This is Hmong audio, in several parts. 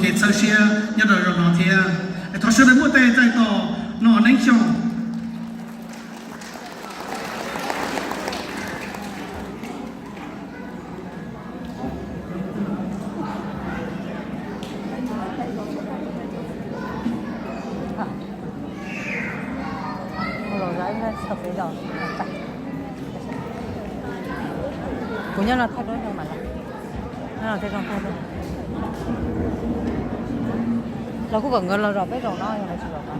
kev txhawb siab nyob rau zaum no thiab. Thov sawv daws muaj tes txais tos Nom Neeb Xyooj. Kuv nyob no thaij duab zoo mas, nyob no thiaj zoo thaij. Los kuj kom nkawd los zaum peb zaum no yog lawv tsis zaum no.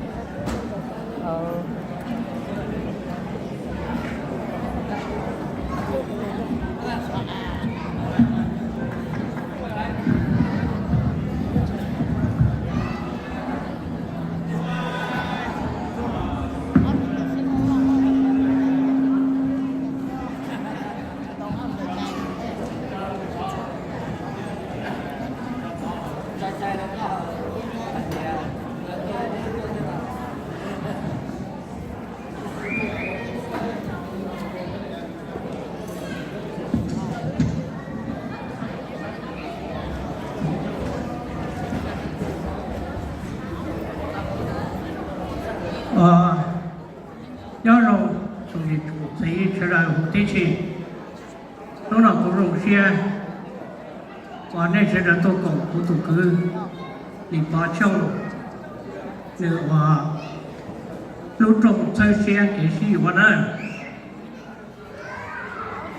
Nyob zoo tsoom niam tsoom txiv sawv daws huv tib si. Hnub no kuv zoo siab uas nej sawv daws tuaj koom kuv tus kwv Lis Pov Xyooj nws uas lub rooj txhawb siab kev sib yuav na.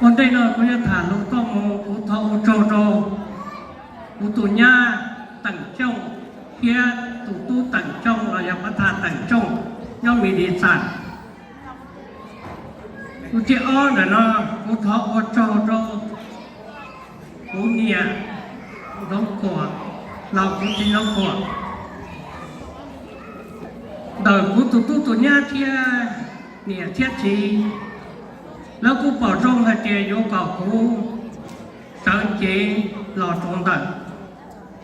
Ua ntej no kuv yuav tham lus tuaj mus, kuv thov ua tsaug rau kuv tus nyab Teem Xyooj thiab tus tub Teem Xyooj los yog pab thaj Teem Xyooj nyob Mis Lis Xas. Tus thib ob ntawm no kuv thov ua tsaug rau kuv niam Ntxoov Kuam los kuv txiv Ntxoov Kuam. Ntawm kuv tus tub tus nyab thiab niam thiab txiv, lawv kuj pom zoo hais tias yuav kom kuv sawv cev los rau ntawm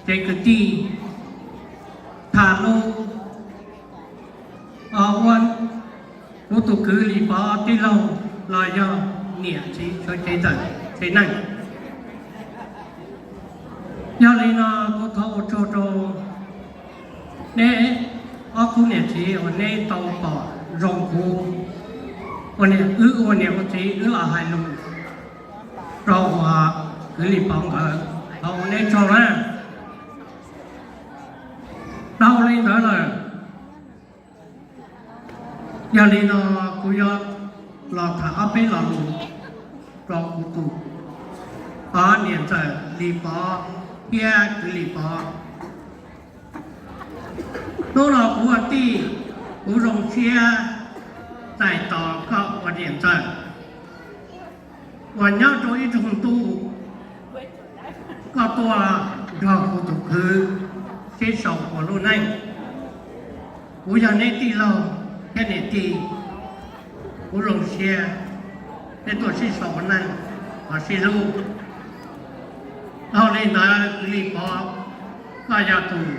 tsev kwv tij tham lus ua kuv tus kwv Lis Pov tij laug los yog niam txiv sawv cev ntawm tsev neeg. Yog li no kuv thov ua tsaug rau neb ob khub niam txiv uas neb tau pom zoo kuv ua niam, wb ua niam ua txiv wb los hais lus rau uas kwv Lis Pov nkawd, thov ua neb tsaug na. Dhau li ntawd lawm, yog li no kuv yuav los tham ob peb lo lus rau kuv tus niam ntxawm Lis Pov thiab kwv Lis Pov. Hnub no kuv ua tij, kuv zoo siab txais tos koj ua niam ntxawm uas nyob rau ib tsoom ntuj koj tuaj nrog kuv tus kwv sib sau ua lub neej. Kuv yog neb tij laug thiab niam tij, kuv zoo siab neb tuaj sib sau ua neej, sib hlub. Dhau li ntawd kwv Lis Pov, koj yog tus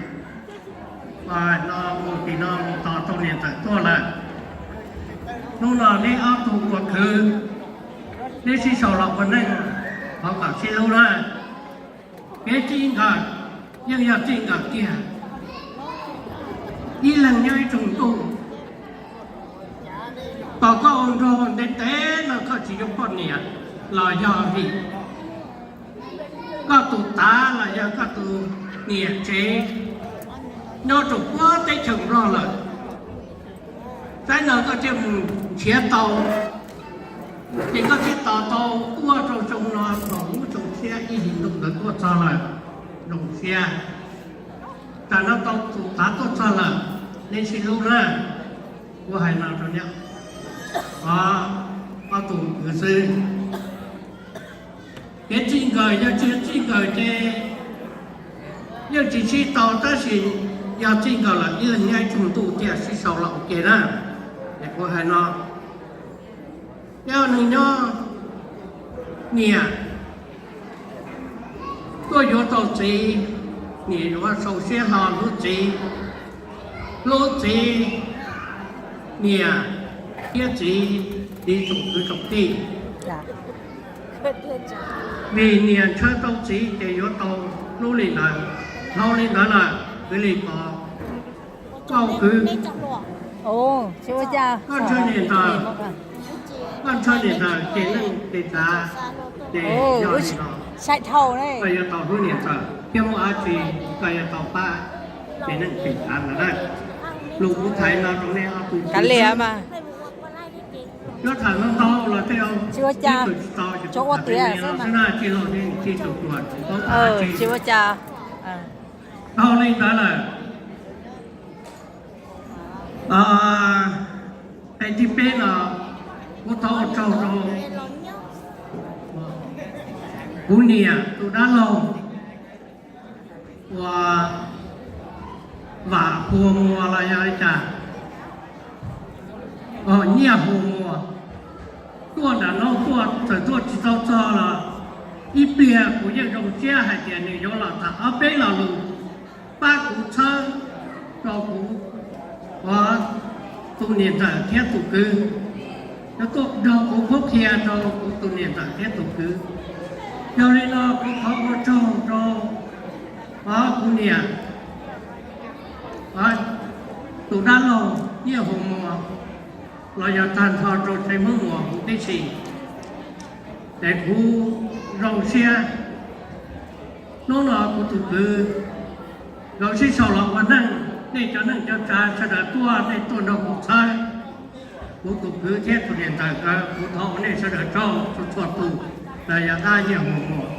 no mus tim no mus tos tau niam ntxawm tuaj lawm. Hnub no neb ob tug ua kwv, neb sib sau los ua neej, thov kom sib hlub na. Kev txij nkawm yeej yog txij nkawm tiag, ib leeg nyob ib tsoom ntuj. Kom koj ua nraug ntev ntev no koj tsis yuav poj niam los yog vim koj tus tav los yog koj tus niam tsev nyob rau puag teb chaws Nplog lawm. Saib no koj thiaj mus nrhiav tau, ces koj thiaj tos tau tuaj rau xyoo no thaum lub xyoo tshiab ib hlis ntuj nkawd tuaj txog lawm. Zoo siab, tam no tau tus tav tuaj txog lawm, neb sib hlub na. Kuv hais no rau neb ob tug kwv xwb. Kev txij nkawm yog tsis txij nkawm ces yeej tsis sib tau, tab sis yog txij nkawm lawm ib leeg nyob ib tsoom ntuj thiaj sib sau los ua ke na. Es kuv hais no, yog neeg nyob niam tuaj yuav tau txiv, niam yuav sau siab hlo hlub txiv, hlub txiv, niam thiab txiv li tsoom kwv tsoom tij. Vim niam ntshaw tau txiv ces yuav tau hlub li ntawd. Dhau li ntawd lawm, kwv Lis Pov, koj kwv, koj ntshaw niam ntxawm, koj ntshaw niam ntxawm ceg neej ceg tsav, ces yog li no koj yuav tau hlub niam ntxawm thiab muaj dab tsi koj yuav tau pab ceg neej ceg tsav ntawd na. Lus kuv thaiv no rau nej ob tug, yuav tham ntau ntau los tej zaum tsis tau, ces kuv tham li no xwb na, tij laug thiab tij tug tuam tsis paub tham dab tsi. Dhau li ntawd lawm, qhov thib peb no kuv thov ua tsaug rau kuv niam tus dab laug uas Vam Hua Muas los yog li cas, Nyiaj Hua Muas, tuaj nram no tuaj txawm tuaj tsis tau txog los ib pliag kuv yeej zoo siab hais tias nws yuav los tham ob peb lo lus pab kuv txhawb rau kuv tus niam ntxawm thiab tus kwv, yuav tuaj nrog kuv qhuab qhia rau kuv tus niam ntxawm thiab tus kwv. Yog li no kuv thov ua tsaug rau kuv niam tus dab laug Nyiaj Hua Muas los yog tag nrho rau Tsev Hmoob Muas huv tib si, ces kuv zoo siab. Hnub no kuv tus kwv nkawd sib sau los ua neej, nej cov neej cov tsav sawv daws tuaj, nej tuaj nrog kuv txhawb kuv tus kwv thiab tus niam ntxawm nkawd, kuv thov ua nej sawv daws tsaug txhua txhua tus. Los yog dab Nyiaj Hua Muas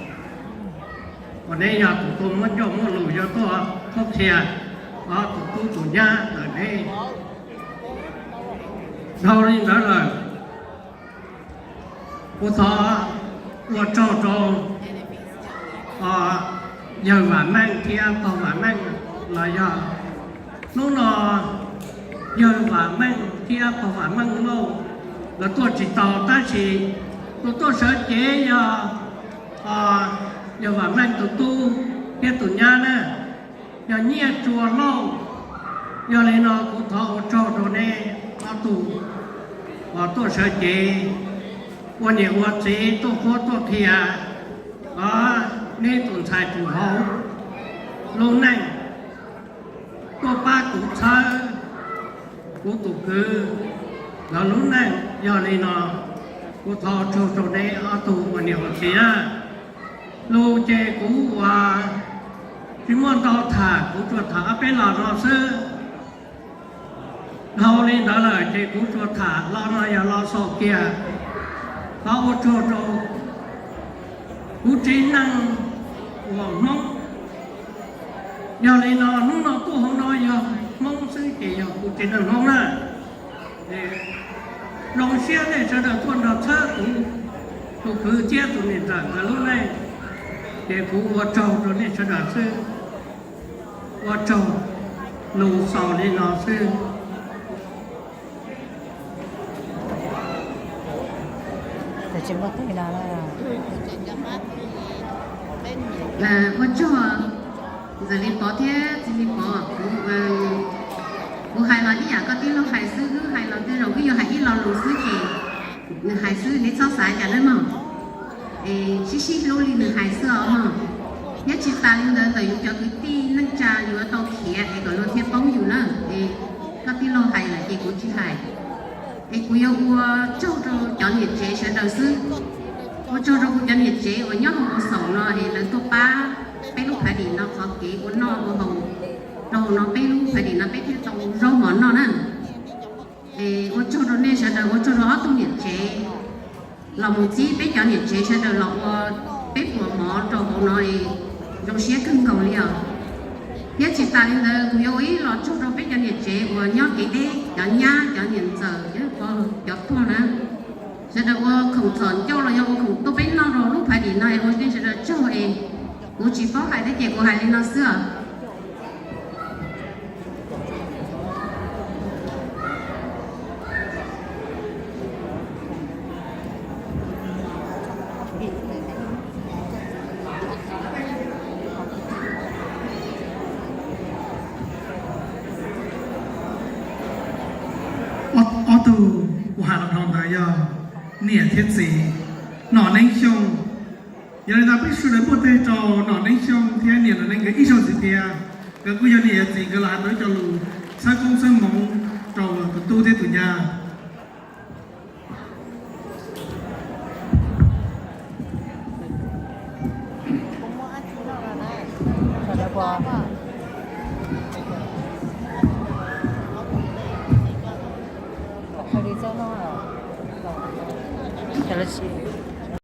uas neb yog tus tuaj muab ncauj muab lus yuav tuaj qhuab qhia tus tub tus nyab ntawm neb. Dhau li ntawd lawm, kuv thov ua tsaug rau yawg Vam Meej thiab pog Vam Meej los yog hnub no yawg Vam Meej thiab pog Vam Meej Lauj lawv tuaj tsis tau, tab sis tus tuaj sawv cev yog yawg Vam Meej tus tub thiab tus nyab na, yog Nyiaj Tsua Lauj. Yog li no kuv thov ua tsaug rau neb ob tug uas tuaj sawv cev ua niam ua txiv tuaj qhuab tuaj qhia neb tus ntxhais tus hauv lub neej, tuaj pab kuv txhawb kuv tus kwv nkawd lub neej. Yog li no kuv thov ua tsaug rau neb ob tug ua niam ua txiv na. Lus ces kuv ua tsis muaj ntau tham, kuv tsuas tham ob peb lo no xwb. Dhau li ntawd lawm ces kuv tsuas tham lo no yog lo xaus kiag. Thov ua tsaug rau kuv tsev neeg uas Hmoob. Yog li no hnub no tuaj hauv no yog Hmoob xwb ces yog kuv tsev neeg Hmoob na. Zoo siab nej sawv daws tuaj nrog txhawb kuv tus kwv thiab tus niam ntxawm nkawd lub neej, ces kuv ua tsaug rau nej sawv daws xwb. Ua tsaug, lus xaus li no xwb. Ua tsaug ntxawm Li Pov thiab txiv Li Pov, kuv hais los ib yam koj tij laug hais xwb, wb hais los tej zaum wb yuav hais ib lo lus xwb ces nws hais xwb, neb txhob xav cas nawb mog. Es sib sib hlub li nws hais xwb os mog. Thiab tsis tas li ntawd ntawm yus cov kwv tij neej tsa yuav tau khiav es kom luag thiaj poob yus na. Es koj tij laug hais lawm ces kuv tsis hais. Es kuv yuav ua tsaug rau cov niam tsev sawv daws xwb. Ua tsaug rau kuv cov niam tsev uas nyob hauv Xaus no es lawv tuaj pab peb lub Phav Dim no qhov kev ua noj ua haus. Rau hauv no peb lub Phav Dim no peb thiaj tau zaub mov noj na. Es ua tsaug rau nej sawv daws, ua tsaug rau ob tug niam tsev los mus txib peb cov niam tsev sawv daws los ua peb pluas mov rau hauv no es zoo siab kawg nkaus li os. Thiab tsis tas li ntawd kuv yuav ua ib los tsaug rau peb cov niam tsev uas nyob kev deb, cov nyab, cov niam ntxawm, cov pog, cov pog na, sawv daws ua khoom txhom ncauj los yog ua khoom tuaj peb noj rau lub Phav Dim no es ua nej sawv daws tsaug es kuv tsis paub hais thiab ces kuv hais li no xwb os. Ob tug kuv hais los dhau ntawd yog niam thiab txiv Nom Neeb Xyooj, Yog li ntawd peb sawv daws npuaj teg rau Nom Neeb Xyooj thiab niam Nom Neeb nkawd ib zaug ntxiv thiab. Nkawd kuj yog niam yog txiv, nkawd los hais tau ib co lus txhawb koob txhawb hmoov rau tus tub thiab tus nyab.